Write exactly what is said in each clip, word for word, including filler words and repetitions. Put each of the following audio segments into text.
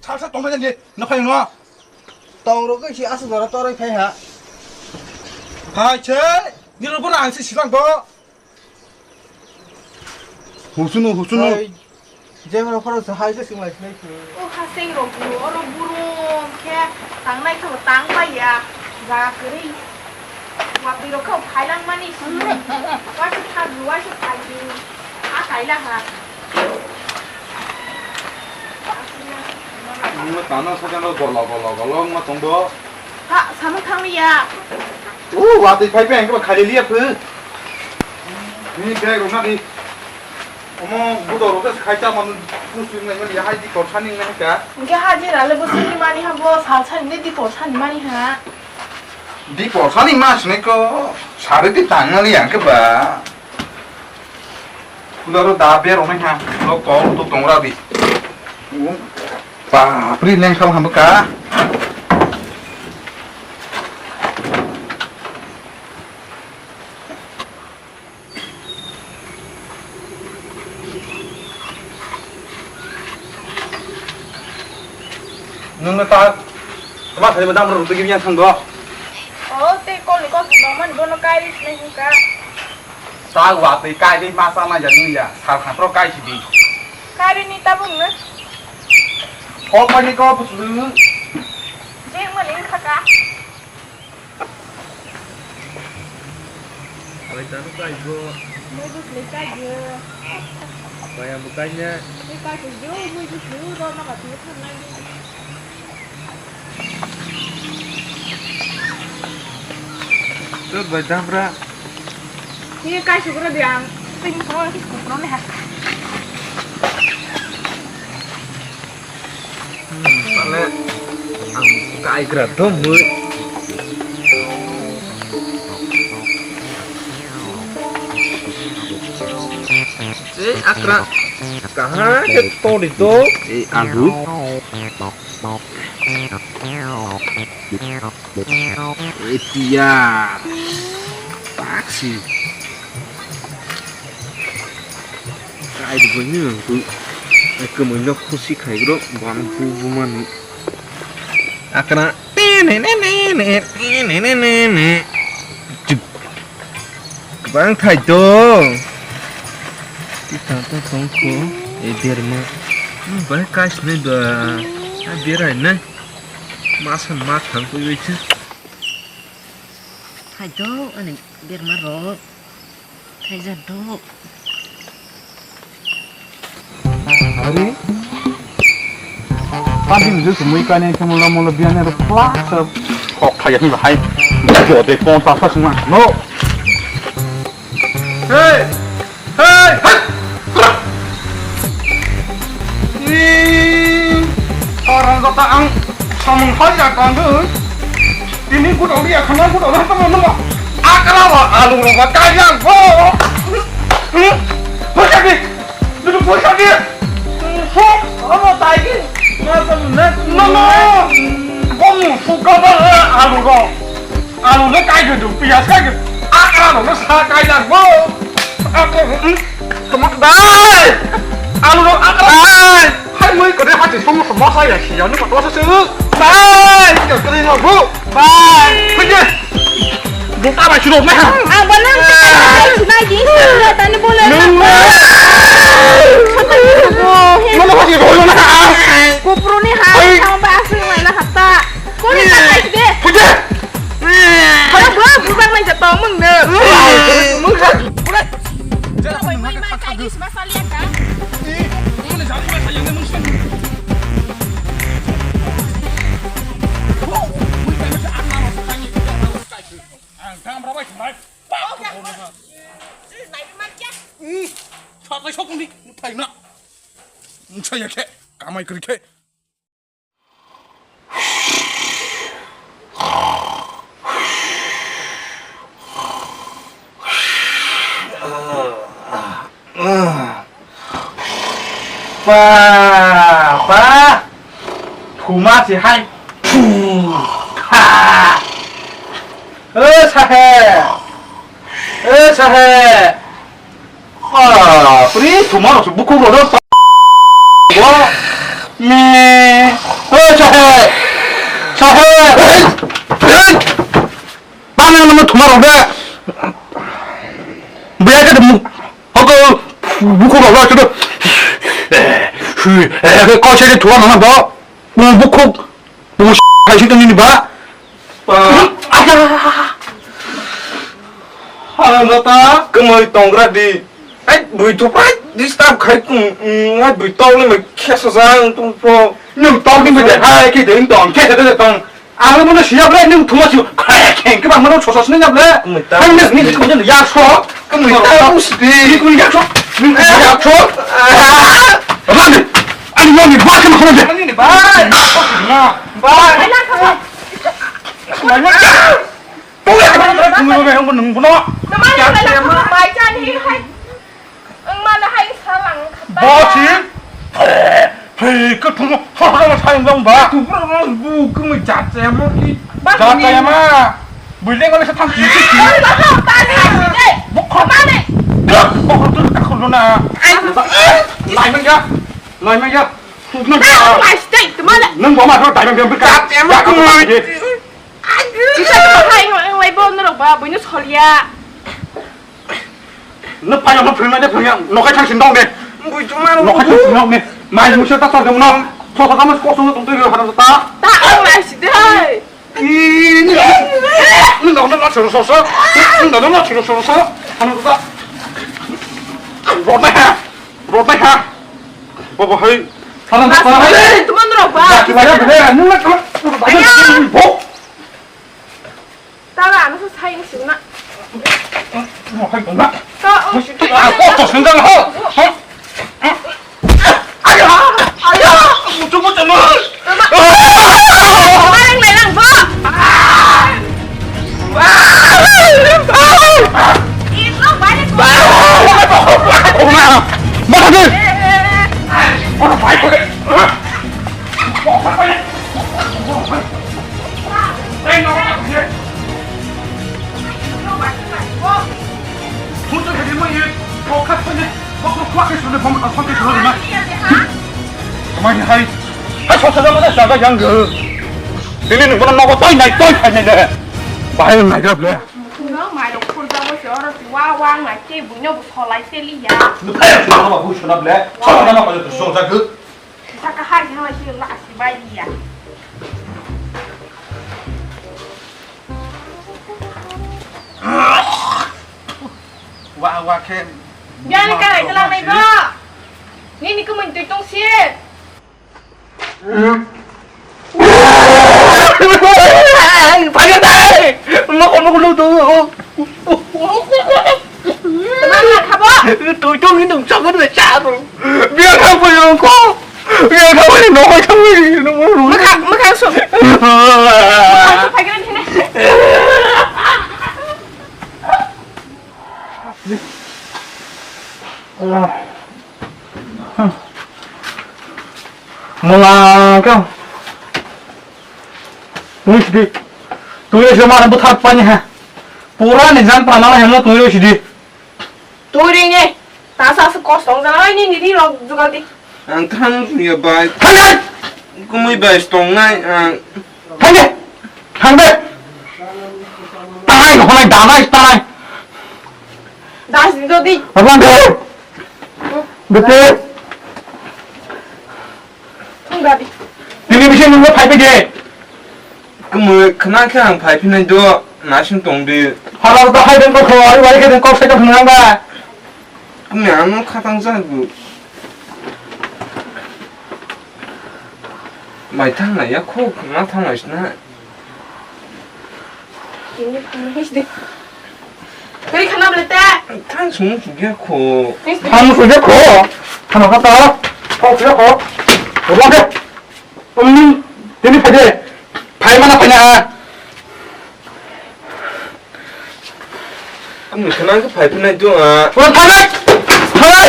Salsa tongthai jani, no phai no. Tong rok khe si aswk jora toroi phai ha. Hai che, ni rok bono ang se silang bo. Husuno, husuno. Hai, jeng rok phano se hai se singlai sinai se. O haseng rok bo, oro burum khe tangnai khe bo tang pai ya. Ja kwrwi. Watwi rok khe phailang mani si. Waisa thar, waisa phai di. A kaila ha. Nungno tano sakano golo golo golo wngma tongbo. Ha, samung thangli ya. O, watwi phai phai ang khe ba khailai liya phu. Ni bag rok na di. Omo budok rok khe khai cha man pusu nai mani ya hai di kor sani nai ka. Hingke hajira le bo sani mani ha bo sal sani le di kor sani mani ha. Di kor sani ma sini ko sari di tang nai ya khe ba. Kudaro da berok nai ha, lo kok to tongra di. Bapri leng sam hamka. Nungno ta, ma thani madam ro tigi yang thang do. O, te kol ni kok no man bono kai ri sinai hingka. Ta wa te kai de ma sa ma ja nung ya, sal khan pro kai si di. Kai ri ni tabung na. Ko pa ni ko pus lu. Je ma ni khaka. Bai tano kai bo. Mui bus le kai je. Bai ang bo kai ne. Ni kai ko jo, mui bus le ro na ka tu thang na ni. Tut bai dam ra. Ni kai su ro di ang. Pin ko ki ko ro ne ha. Hmm, pale ang kaikra do mui. Eh, akra. Kaha ke tori do? Eh, alu. Eh, tiya. Taksi. Kai bo ni ang tu. Ek mo nok khusi khai gro, ban bu bu mani. Akana. Ne, ne, ne, ne, ne. Chuk. Bang thai to. Ti ta ta tong ko. E der ma. Hmm, bai kai sne da. A der ai na. Ma san ma thang ko yoi chu. Thai to, ani der ma ro. Thai ja do. Ari, padi mujhe sumui kane ke mula mula biane ro pla sa. Kok thai ni bahai. Bo de kon ta sa suma. No. Hey! Hey! Hey! Ni orang kata ang samung hai ya kan tu. Ini gudang dia kena gudang apa nama? Akra wa alu ro wa kaya go. Pergi. Duduk pergi. Hop, apa tadi? Masa benar? Mama. Kamu suka banget alu kok. Alu le kai gadu, piyas kai gadu. Akra no sa kai lang bo. Akra, hmm. Tama dai. Alu no akra. Hai mui kore hati somo somo sa ya si ya no to sa su. Bye. Ka kore no bu. Bye. Puje. Buka ba churo me ha. Ang banang sinai di. Tani bole. Mana hati ko na. Kupro ni ha. Sama ba asu na hata. Kore ka kai de. Puje. Kore bro, bubar mai jatong mung ne. Mung sa. Puje. Jara mai mai kai di sma salia ka. Mung ne jara mai sayang mung sa. Ang kam rabai mai. Pau ka. Nai man kya? Sa kai sok ni. Thai na. Mung sa ya ke. Kamai kri ke. Pa, pa, thuma si hai. Phu, kha. Oi, sahe. Oi, sahe. Ah, pri, thuma rok se bukhuk rok no. Bo, me. Sahe! Sahe! Bana nama thuma rok de. Buya ke mu. Hoko buku rok de. Ko se thuma mana bo. Buku. Buku hai si tuni ba. Hala ta kemoi tongra di. Ai bui tu pai disturb khai kum. Ai bui tau le mai khesa jang tung po. Nung tau ni mai de hai ki de tong khesa de tong. Ang mo na siya bre nung thuma si khai kheng ke ba mo so so sini ya bre. Kemoi ta. Ang ni ni ko ya so. Kemoi ta. Ni ko ya so. Ni ko ya so. Rani. Ani mo ni ba ke mo de. Ani ni ba. Ba. Bosi. Hei, ke thung, horo ma sayang dong ba. Tu pura bu kemoi jat saya mo ki. Jat saya ma. Building kali sa thang ki ki. Bokhor. Bokhor tu tak kholo na. Lai ma ya. Lai ma ya. Nung bo ma thor dai ma. Jat saya ma kemoi. Sisa ko hai ngai bo norok ba buino solia. No phai no phai no phai no kai thang sin dong de. Bui chuma no kai thang sin dong de. Mai musa ta tor dong no. Tho tho kamas ko sung tong tei hana ta. Ta ang lai si de. Ni no no no churu so so. Ni no no no churu so so. Hana ta. Rot na ha. Rot na ha. Bo bo hai. Hana ta. Tuman norok ba. Ki ba ya de. Ni na ka. Bo. Tara, ano sa sayang sung na. Mo hai mo na. To, ang. Ah, ko to sung dang ho. Ayo, ayo. Mutu mutu mo. Marang lelang bo. Ito, balik mo. Mana tu? Mana pai ko? Kamani hai, hai soksa jama da jaga yang ge. Ini nung mana nogo toi nai toi khai nai le. Bahai nai grab le. Nung mai rok khur jago se oro si wa wa ngai te buino bu solai se li ya. Nung khai soksa jama bu sonap le. Soksa jama ko to soksa ge. Saka hai hai si la si bai ya. Wa wa khe. Biani karai tala mai bo. Nini kumui tui tong si. Pakai dai. Mau kamu dulu tu. Teman lah kabo. Tui tong ini dong sama dua satu. Biar apa yang kau? Biar apa yang kau cakap ini? Mekang mekang su. Mekang su pakai ni. Mula kau. Tui sidi. Tui sidi mana buthar pani ha. Pura ni jan prana la hemlo tui sidi. Tui ring e. Tasa su kos tong jana ni ni ri rok jugal di. Ang thang ya bai. Thang de. Kumui bai tong nai ang. Thang de. Thang de. Tanai no honai danai tanai. Das di do di. Abang de. Betul. Tungga di. Tini bisi nunggu phai phai de. Kemui khna khe ang phai phinai do, nasing tong di. Hala do hai den kok khoi, wai khe den kok sai kok khna ba. Kemui ano khatang jago. Mai thang na ya kho khna thang na sna. Ini phang his di. Kari khana bele te. Thang sung sung ya kho. Thang sung ya kho. Khana kha ta. Kho ya kho. Kho ba ke. Umni tini phai de. Phai mana phai na. Umni khana ke phai phai na do a. Wa phai na. Phai.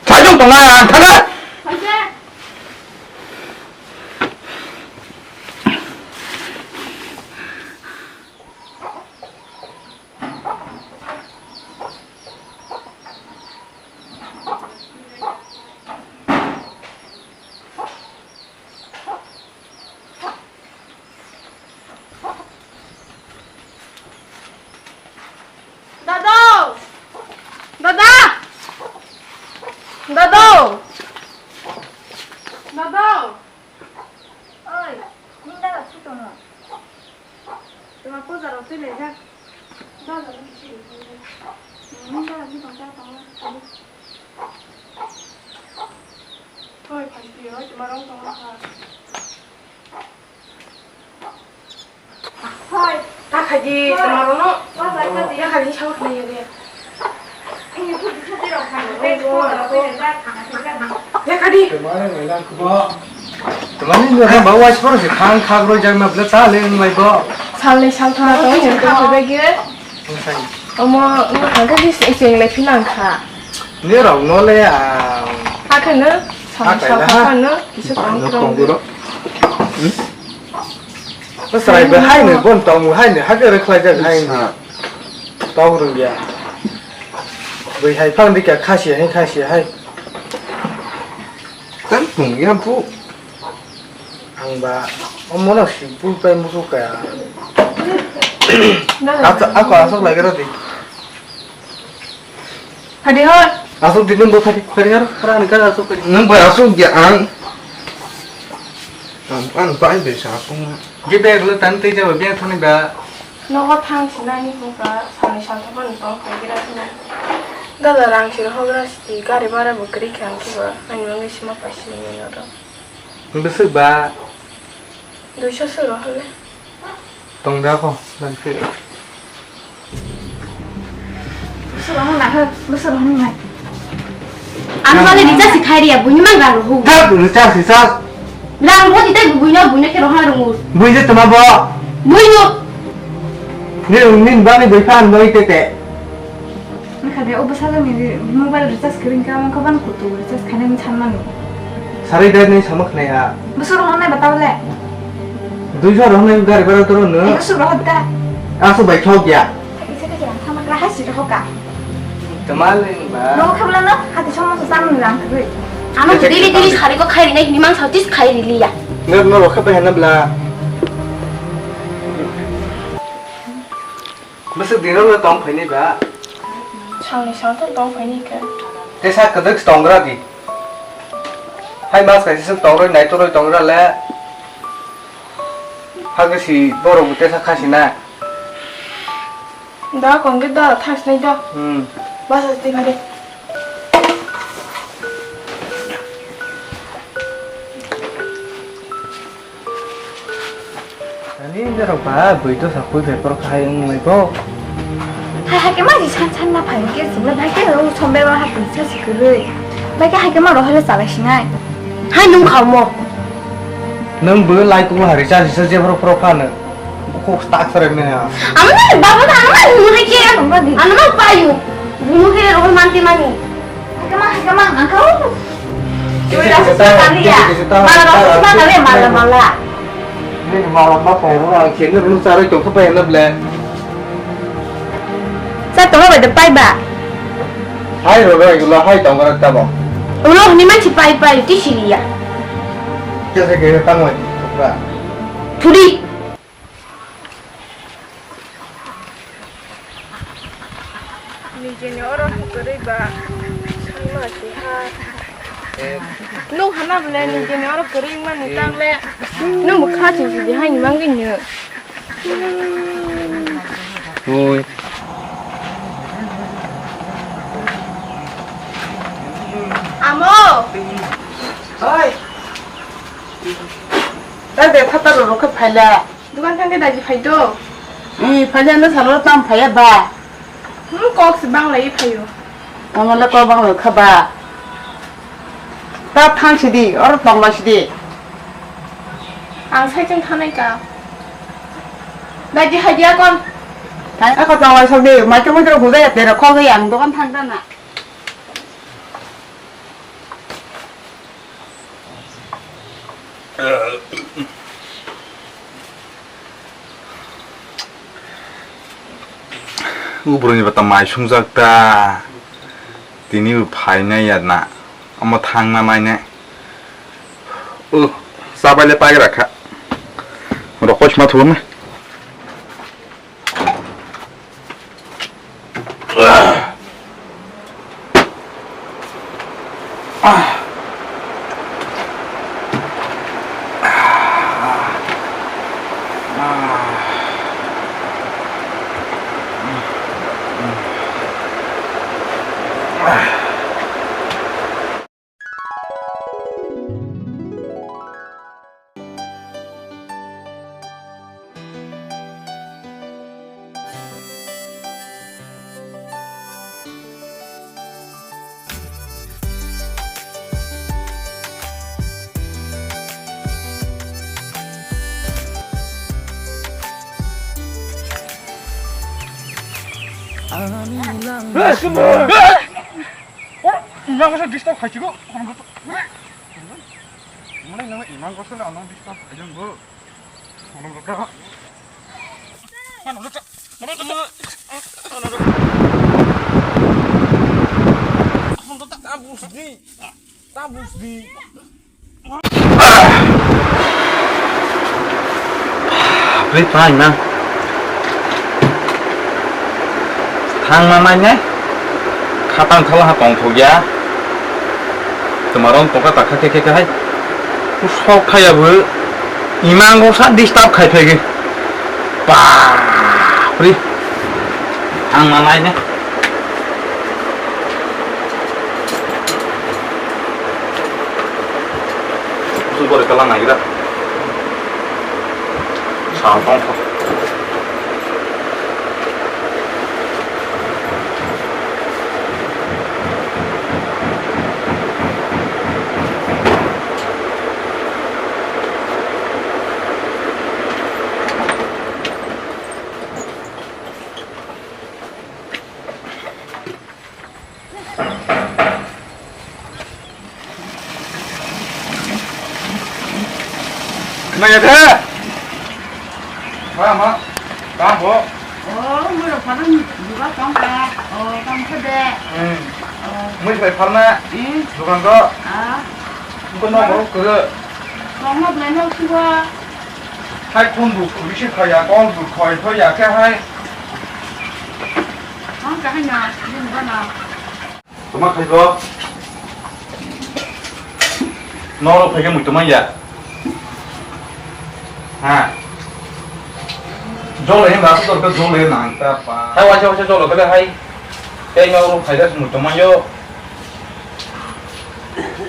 Phai jong tong na phai na. Tuma puja rok twi lejak. Dada rok twi lejak. Hmm, dada twi tong ta tong. Hoi, phai twi oi, tuma rong tong kha. Hoi. Ta khai di, tuma rong no. Hoi, hoi, hoi. Ya khai di, sao khai ya de. Ini tuh bisa tidak khai. Hoi, hoi, hoi. Ya khai di. Kemana ngai lang kubo? Tamani nokha ba waispor se khang khak roi jak na bla cha le wng lai bo. Salni salthang to wng kha bege. Wng sai. Omo wng kha khe bis echeng le philang kha. Ni rok no le a. Hakhe no salni salthang no kisa tong tong. Srai be hai ni bon tong hai ni hakhe re khlai jak hai ni. Tong rung ya. Bui hai phang dikha khasi hai khasi hai. Kan pung ya bu. Ang ba, omo no si pul pai musu kaya. Asa, aku asok lagi roti. Hadi hor. Asok di nung bo phadi, phadi hor, phadi hor, asok phadi. Nung bai asok ya ang. Ang, ang bai bai sa asok na. Gede lu tan tei jaba biang thani ba. Nogo thang sinai ni hwnkha, salni saltham phano tong phai gira phano. Dada rang si rohok gra si gari bhara bo kwrwi kha ang khe ba, ani bagwi sima pai sini ni oro. Bwswk ba? Duiso se rohole. Tong da kho, dan se. Bwswk rohor na ho, bwswk rohor na. Ano bale recharge khai riya, buini mang rang rohuk. Thak, recharge, recharge. Rang rohor di tai buino, buino khe rohor rungu. Bui je toma bo. Buino. Ni, ni bani bui phan noi tete. Wngkha de, o bwsajwkni mobile recharge kwrwi wngkha, wngkha bani kutu recharge khainani sanmani. Sarai dai nai sama khnai ha. Bwswk rohor nai ba tabole? Duiso rohor nai gari bhara toro no. Bwswk rohor da. Aso bai thok ya. Kaisa kaisa rang sama kra hasi rohor ka. Tama le ba. Rohor khabla no, hati somo so samung rang kwrwi. Ano daily daily sari ko khai rinai hini mang sautis khai rili ya. Ngar no rohor khabai hana bla. Bwswk dinrok no tong phaini ba? Salni saltham tong phaini khe. Tesa kwdwk tongra di. Hai mas kaisa swk tongroi naitoroi tongra le. Hagwi si borok bo tesa khasi na. Da kongke da thas nai da. Hmm. Bas asti phade. Ani norok ba bui dosa khui bai borok hai wng lai bo. Hai hai khe ma ji san san na phai khe chwng le bai khe rung som bai ma ha pui sa si kwrwi. Bai khe hai khe ma rohole chalai sinai. Hai nung kha mo. Nung bo lai kung hari cha si sa je borok phano. Kok tak sare me ha. Ama na baba na ama nung hai khe. Ama ma payu. Nung khe rohol manti mani. Hakama, hakama, angkau. Cuma dah susah kali ya. Malah dah susah kali ya, malah, malah. Ini malah apa ya? Orang akhirnya belum cari tuh apa ya, Nable? Sa tongo bai de pai ba. Hai ro ro igulo hai tongo rak tabo. Ulo hini manchi pai pai ti sili ya. Kesa kesa tangoi. Thudi. Nijeni oro kwrwi ba sanma si ha. Nung hana bole nijeni oro kwrwi mani tangle. Nung bo kha chwng chwng hai ni mangwi nw. Oi. Amo. Oi. Dai de phatar rok khe phaila. Dukan thangkhe daji phai do. I phaila no salo tam phaiya ba. Hmm, kok se banglai phaio. Tamo le kok banglai kha ba. Ta thang sidi, oro tongla sidi. Ang sai chwng thanai ka. Daji hai dia kon. Thang ako tongla sidi, mai to mai to hujai ya tera khol ya ang dukan thang ta na. Ubroni bata mai sungjak ta. Tini bo phainai ya na. Omo thangna nainai. O, chabai le pagra kha. Rokoi sma thuna. Imang kosa disturb khaisigo. Mane nang imang kosa le ano disturb khaijang bo. Ano rokha. Ano rokha. Ano rokha. Ano rokha. Ano rokha. Ano rokha. Tabuk di. Bri phai na. Thang na nai ne. Khatang thala ha tong thok ya. Tumarong tongka takha khe khe khe hai. Usok thaya bo. Imang go sa disturb khai phai ge. Ba. Bri. Thang na nai ne. Bwswk borok kala naigra. Sa tong kho. Maya de. Ma, ma. Ka bo. Oh, mura padan juga tong ka. Oh, tong ka de. Hmm. Oh. Mui bai pharna. Hmm. Dukan ko. Ah. Ko no mo ko. Tong ma bai no suwa. Hai phone bu khuri se khaya, call bu khoi khoi ya khe hai. Ang ka hai na, din ba na. Toma khai bo. Noro phai khe mui toma ya. Ha. Jole hin ba, jole hin nang ta pa. Hai, waisa, waisa, jole khe hai. Tei noro phai khe mui toma yo.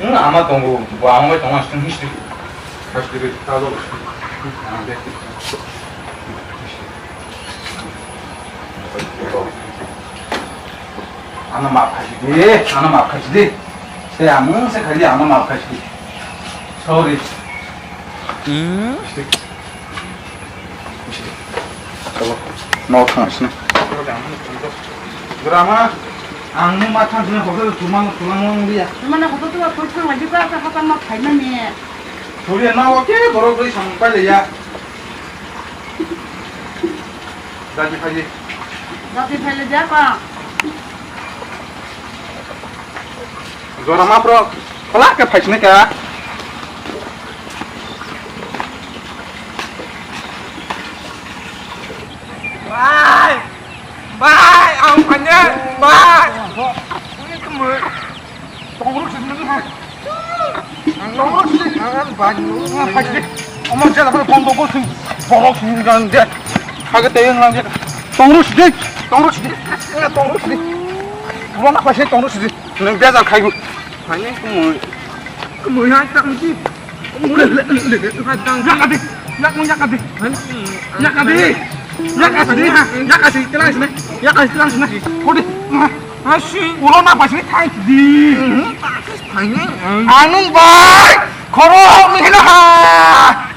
Hmm, ama tongo, bo ama bai tongo, aswk history. History ta do. Ano maaf khai di, ano maaf khai di. Tei ang se khai di, ano maaf khai di. Sorry. Hmm? Chalo, no thang sini. Drama, ang ni ma thang sini hotel tumang tulang wang dia. Mana hotel tu aku thang lagi pa apa apa mak khai mani. Sorry, na oke, borok ri sampai ya. Dadi phaidi. Dadi phaile dia pa. Jora ma pro. Pala ke phaisne ka. Bai. Bai, ang phaine. Bai. Ini kemur. Tongrok sini nang hai. Tongrok sini nang hai. Omo jala ko kondo ko sini borok sini nang je. Hage tei nang je. Tongrok sini. Tongrok sini. Tongrok sini. Ulo na paise tongrok sini. Nang bejar khaibu. Phaine kumui. Kumui hai tak mesti. Yakadi, yakung yakadi. Yakadi. Yakasi, yakasi, telang sini. Yakasi, telang sini. Kodi. Asi. Ulo na pasini thai di. Anung bai. Khoro mihina ha.